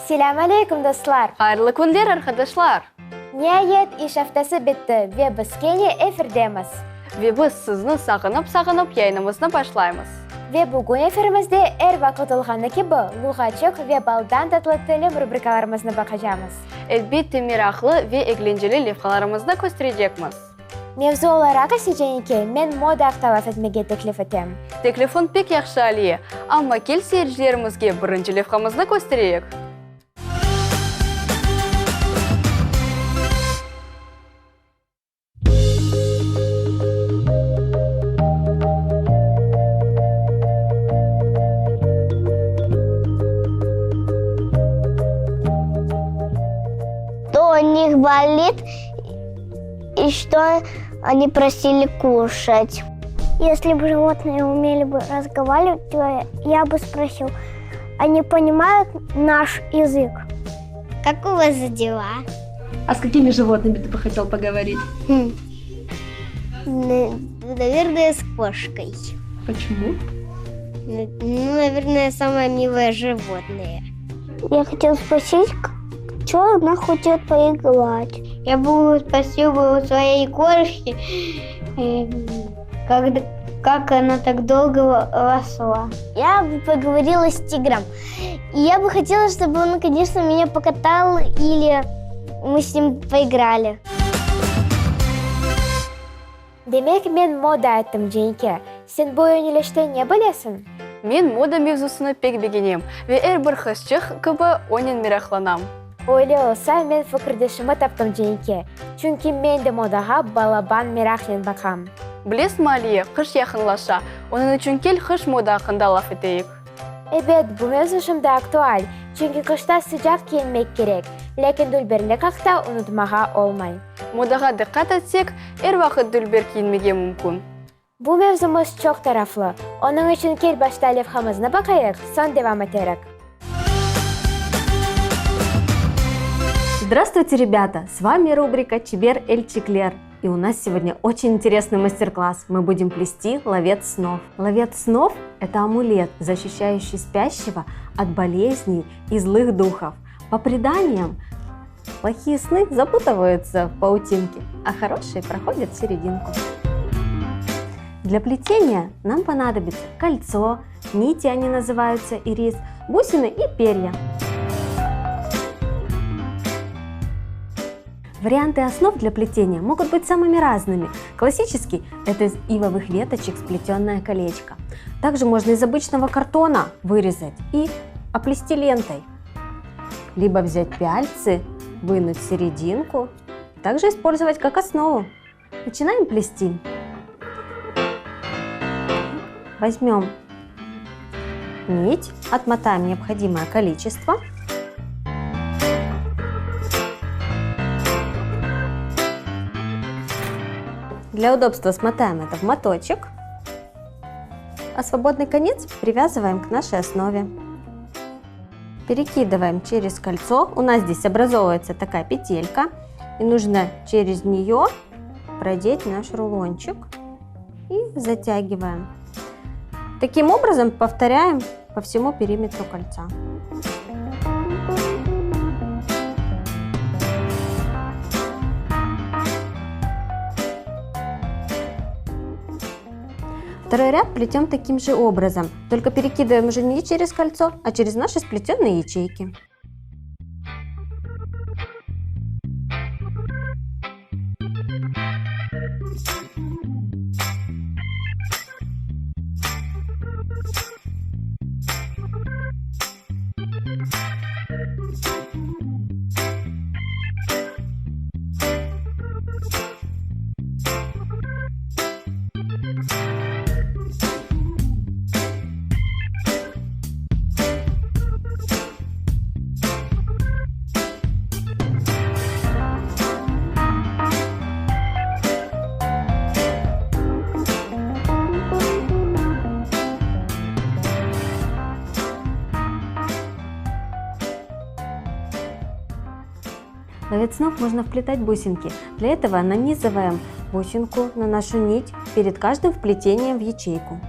Selâm aleyküm, dostlar! Hayırlı künler, arqadaşlar! Niayet, iş aftası bitti ve biz kene efirdemiz. Ve biz sizni sağınıp-sağınıp yayınımıznı başlaymız. Ve bugün efirimizde er vaqıt olğanı kibi Luğatçıq ve Baldan tatlı tilim rubrikalarımıznı baqacamız. Elbette meraqlı ve eglenceli levhalarımıznı kösterecekmiz. Mevzu olaraq ise Cenike, men moda aqta laf etmege teklif etem. Teklifiñ pek yahşı, Aliye. Amma kel seyircilerimizge birinci levhamıznı köstereyik. Что у них болит и что они просили кушать. Если бы животные умели бы разговаривать, то я бы спросил, они понимают наш язык? Как у вас дела? А с какими животными ты бы хотел поговорить? Хм. Наверное, с кошкой. Почему? Ну, наверное, самое милое животное. Я хотел спросить, что она хочет поиграть. Я бы спросил бы у своей кошки, как, как она так долго росла. Я бы поговорила с тигром. И я бы хотела, чтобы он, конечно, меня покатал или мы с ним поиграли. Demek, men moda ayttım, Cenike. Sen bu yönelişte ne bilesiñ? Men moda mevzusını pek begenem ve er bir qızçıq kibi onen meraqlanam. Öyle olsa, men fikirdeşimi taptım, Cenike. Çünki men de modağa balaban meraqnen baqam. Bilesiñmi, Aliye, qış yaqınlaşa. Onıñ içün kel qış moda aqqında laf eteyik. Ebet, bu mevzu şimdi aktual, çünki qışta sıcaq kiyinmek kerek, lâkin dülberlik aqta unutmağa olmay. Modağa diqqat etsek, er vaqıt dülber kiyinmege mümkün. Bu mevzumız çoq taraflı, onıñ içün kel başta levhamıznı baqayıq, soñ devam eterik. Здравствуйте, ребята! С вами рубрика Чебер Эльчиклер. И у нас сегодня очень интересный мастер-класс. Мы будем плести ловец снов. Ловец снов – это амулет, защищающий спящего от болезней и злых духов. По преданиям, плохие сны запутываются в паутинке, а хорошие проходят в серединку. Для плетения нам понадобится кольцо, нити они называются, ирис, бусины и перья. Варианты основ для плетения могут быть самыми разными. Классический – это из ивовых веточек сплетенное колечко. Также можно из обычного картона вырезать и оплести лентой. Либо взять пяльцы, вынуть серединку, также использовать как основу. Начинаем плести. Возьмем нить, отмотаем необходимое количество. Для удобства смотаем это в моточек, а свободный конец привязываем к нашей основе. Перекидываем через кольцо. У нас здесь образовывается такая петелька. И нужно через нее продеть наш рулончик. И затягиваем. Таким образом повторяем по всему периметру кольца. Второй ряд плетем таким же образом, только перекидываем уже не через кольцо, а через наши сплетенные ячейки. Ловец снов можно вплетать бусинки. Для этого нанизываем бусинку на нашу нить перед каждым вплетением в ячейку.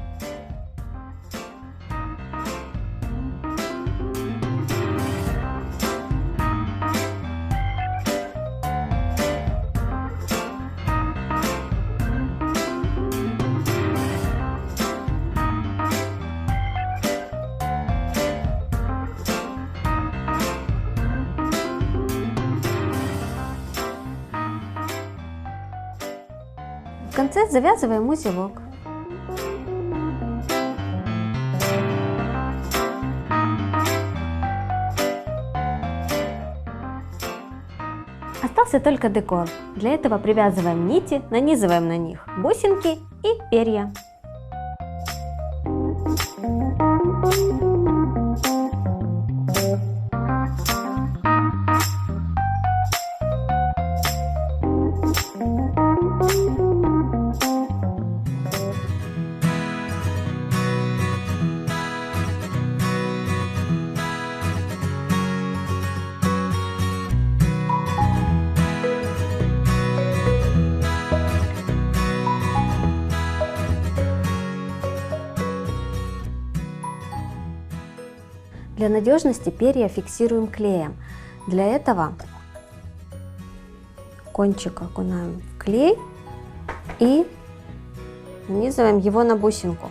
В конце завязываем узелок. Остался только декор. Для этого привязываем нити, нанизываем на них бусинки и перья. Для надежности перья фиксируем клеем. Для этого кончик окунаем в клей и нанизываем его на бусинку.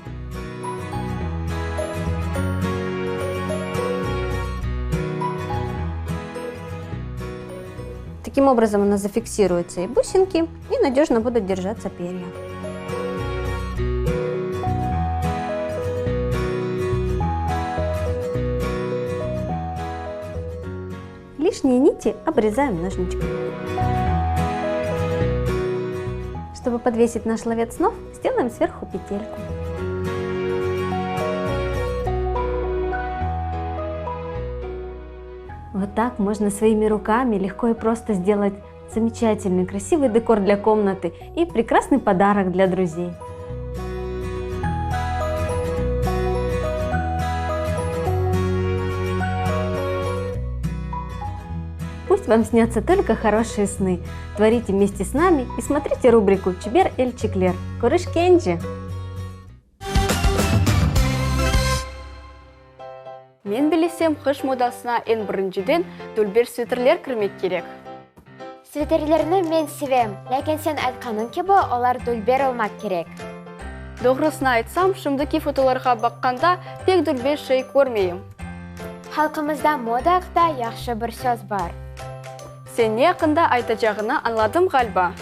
Таким образом у нас зафиксируются и бусинки, и надежно будут держаться перья. Лишние нити обрезаем ножничками. Чтобы подвесить наш ловец снов, сделаем сверху петельку. Вот так можно своими руками легко и просто сделать замечательный, красивый декор для комнаты и прекрасный подарок для друзей. Пусть вам снятся только хорошие сны. Творите вместе с нами и смотрите рубрику «Чебер Эль Чеклер». Körüşkence! Men bilesem, qış modasına eñ birinciden dülber sviterler kirmek kerek. Sviterlerni men sevem, lâkin sen aytqanıñ kibi, olar dülber olmaq kerek. Doğrusını aytsam, şimdiki fotolarğa baqqanda, pek dülber şey körmeyim. Halqımızda moda aqta yahşı bir söz bar. Sen ne aqqında aytacağını añladım ğaliba.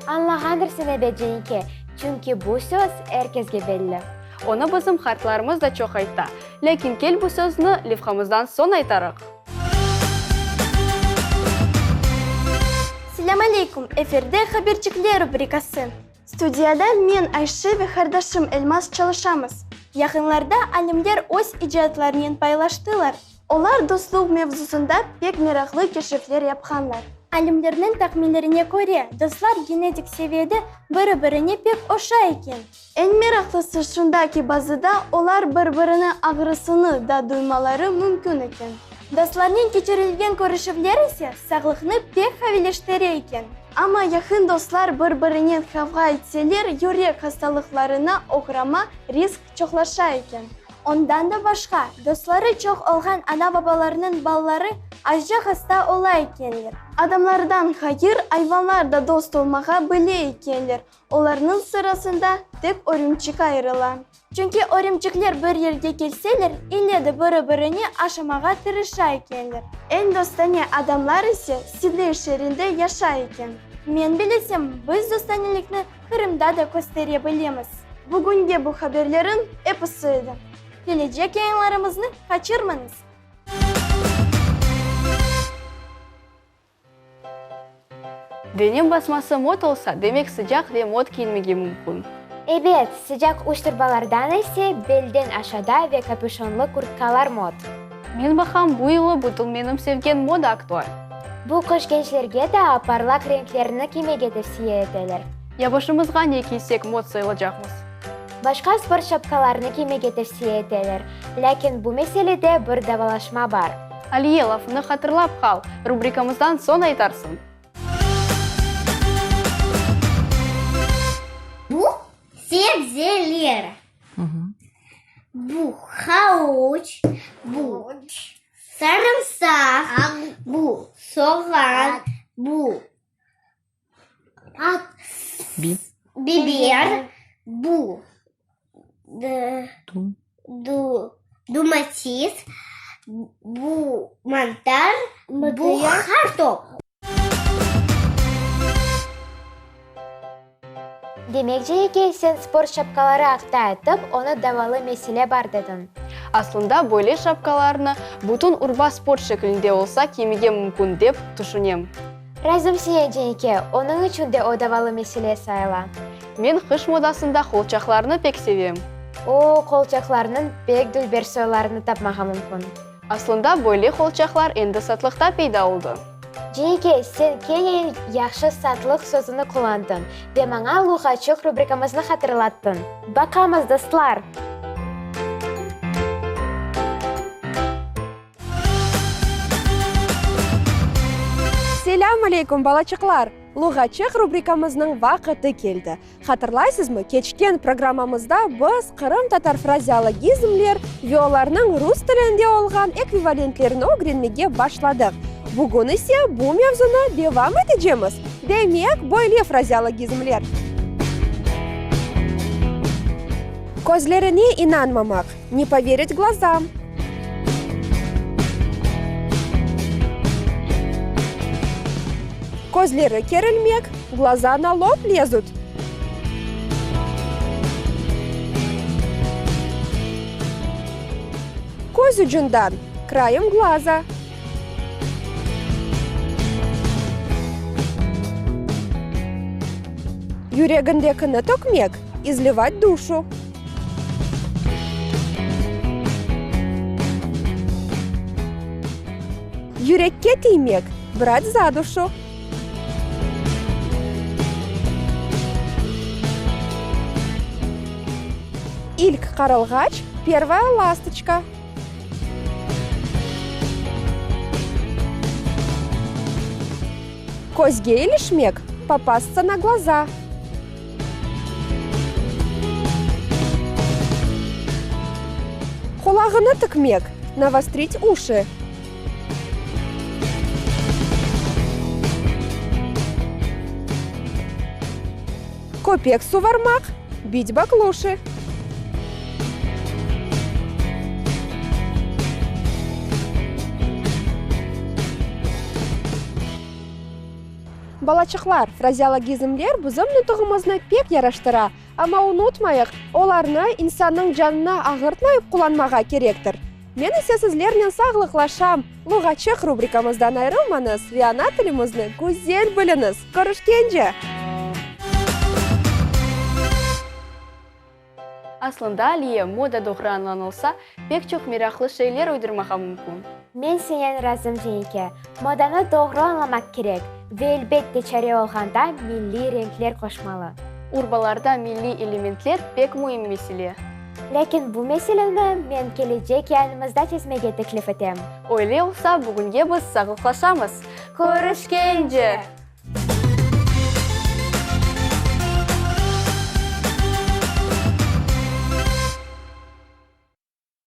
Añlağandırsıñ ebet, Cenike, çünki bu söz er kesge belli. Onı bizim qartlarımız da çoq ayta. Lâkin kel bu sözni levhamızdan soñ aytarıq. Selâm aleykum, efirde Haberçikler rubrikası. Studiyada men, Ayşe ve qardaşım Elmaz çalışamız. Yaqınlarda alimler öz icatlarınen paylaştılar. Olar dostluq mevzusında pek meraqlı keşifler yapqanlar. Alimlerniñ tahminlerine köre, dostlar genetik seviyede biri-birine pek oşay eken. Eñ meraqlısı şunda ki, bazıda olar bir-birini ağrısını da duymaları mümkün eken. Dostlarnen keçirilgen körüşüvler ise sağlıqnı pek qaviyleştire eken. Amma yaqın dostlar bir-birinen qavğa etseler, yürek hastalıqlarına oğrama risk çoqlaşa eken. Ondan da başqa, dostları çoq olğan ana-babalarnıñ balaları azca hasta ola ekenler. Adamlardan ğayır, ayvanlar da dost olmağa bile ekenler. Olarnıñ sırasında tek örümçik ayırıla. Çünki örümçikler bir yerge kelseler, ile de biri-birini aşamağa tırışa ekenler. Eñ dostane adamlar ise Sidney şeerinde yaşay eken. Men bilesem, biz dostanelikni Qırımda da köstere bilemiz. Bugünge bu haberlerin episi edi. Kelecek yayınlarımıznı qaçırmañız! Denim basması mot olsa, demek sıcaq ve mot kiyinmege mümkün. Ebet, sıcaq uçturbalardan ise belden aşağıda ve kapüşonlı kurtkalar mot. Men baqam, bu yılı bütün menim sevgen moda aktual. Bu qış gençlerge daa parlaq renklerni kiymege tevsiye eteler. Ya başımızğa ne kiysek mot sayılacaqmız? Başqa sport şapkalarını kiymege tevsiye eteler, lâkin bu meselede bir davalaşma bar. Aliye, lafını hatırlap qal, rubrikamızdan soñ aytarsıñ. Bu sebzeler. Bu havuç, bu sarımsaq, bu soğan, bu biber, bu domates, bu mantar, bu qartop. Demek, Cenike, sen sport şapkaları aqta aytıp, onı davalı mesele bar dediñ. Aslında böyle şapkalarnı bütün urba sport şeklinde olsa kiymege mümkün dep tüşünem. Razım senen, Cenike, onıñ içün de o davalı mesele sayıla. Men qış modasında qolçaqlarnı pek sevem. O, qolçaqlarnıñ pek dülber soylarını tapmağa mümkün. Aslında böyle qolçaqlar endi satlıqta peyda oldı. Cenike, sen kene yahşı satlıq sözüni qullandıñ ve maña Luğatçıq rubrikamıznı hatırlattıñ. Baqamız, dostlar! Selâm aleyküm, balaçıqlar! Luğatçıq rubrikamıznıñ vaqıtı keldi. Hatırlaysızmı, keçken programmamızda biz qırımtatar frazeologizmler ve olarnıñ rus tilinde olğan ekvivalentlerini ögrenmege başladıq. Bugün ise bu mevzunı devam etecemiz. Demek, böyle frazeologizmler. Közlerine inanmamaq, ne poverit glazam. Közleri kerilmek, glaza na lob lezut. Köz ucundan, krayem glaza. Yüregindekini tökmek, izlivat duşu. Yürekke tiymek, brat za duşu. İlk qarılğaç, pervaya lastoçka. Közge ilişmek, popastsa na glaza. Qulağını tikmek, navostrit uşi. Köpek suvarmaq, bit bakluşi. Balaçıqlar, frazeologizmler bizim nutığımıznı pek yaraştıra, amma unutmayıq, olarnı insannıñ canını ağırtmayıp qullanmağa kerektir. Men ise sizlernen sağlıqlaşam, Luğatçıq rubrikamızdan ayrılmañız ve ana tilimizni güzel biliñiz! Körüşkence! Aslında, Aliye, moda doğru añlanılsa, pek çoq meraqlı şeyler uydurmağa mümkün. Men senen razım, Cenike. Modanı doğru añlamaq kerek ve, elbette, çare olğanda milliy renkler qoşmalı. Urbalarda milliy elementler pek müim mesele. Lâkin bu meseleni men kelecek yayınımızda çezmege teklif etem. Öyle olsa, bugünge biz sağlıqlaşamız. Körüşkence!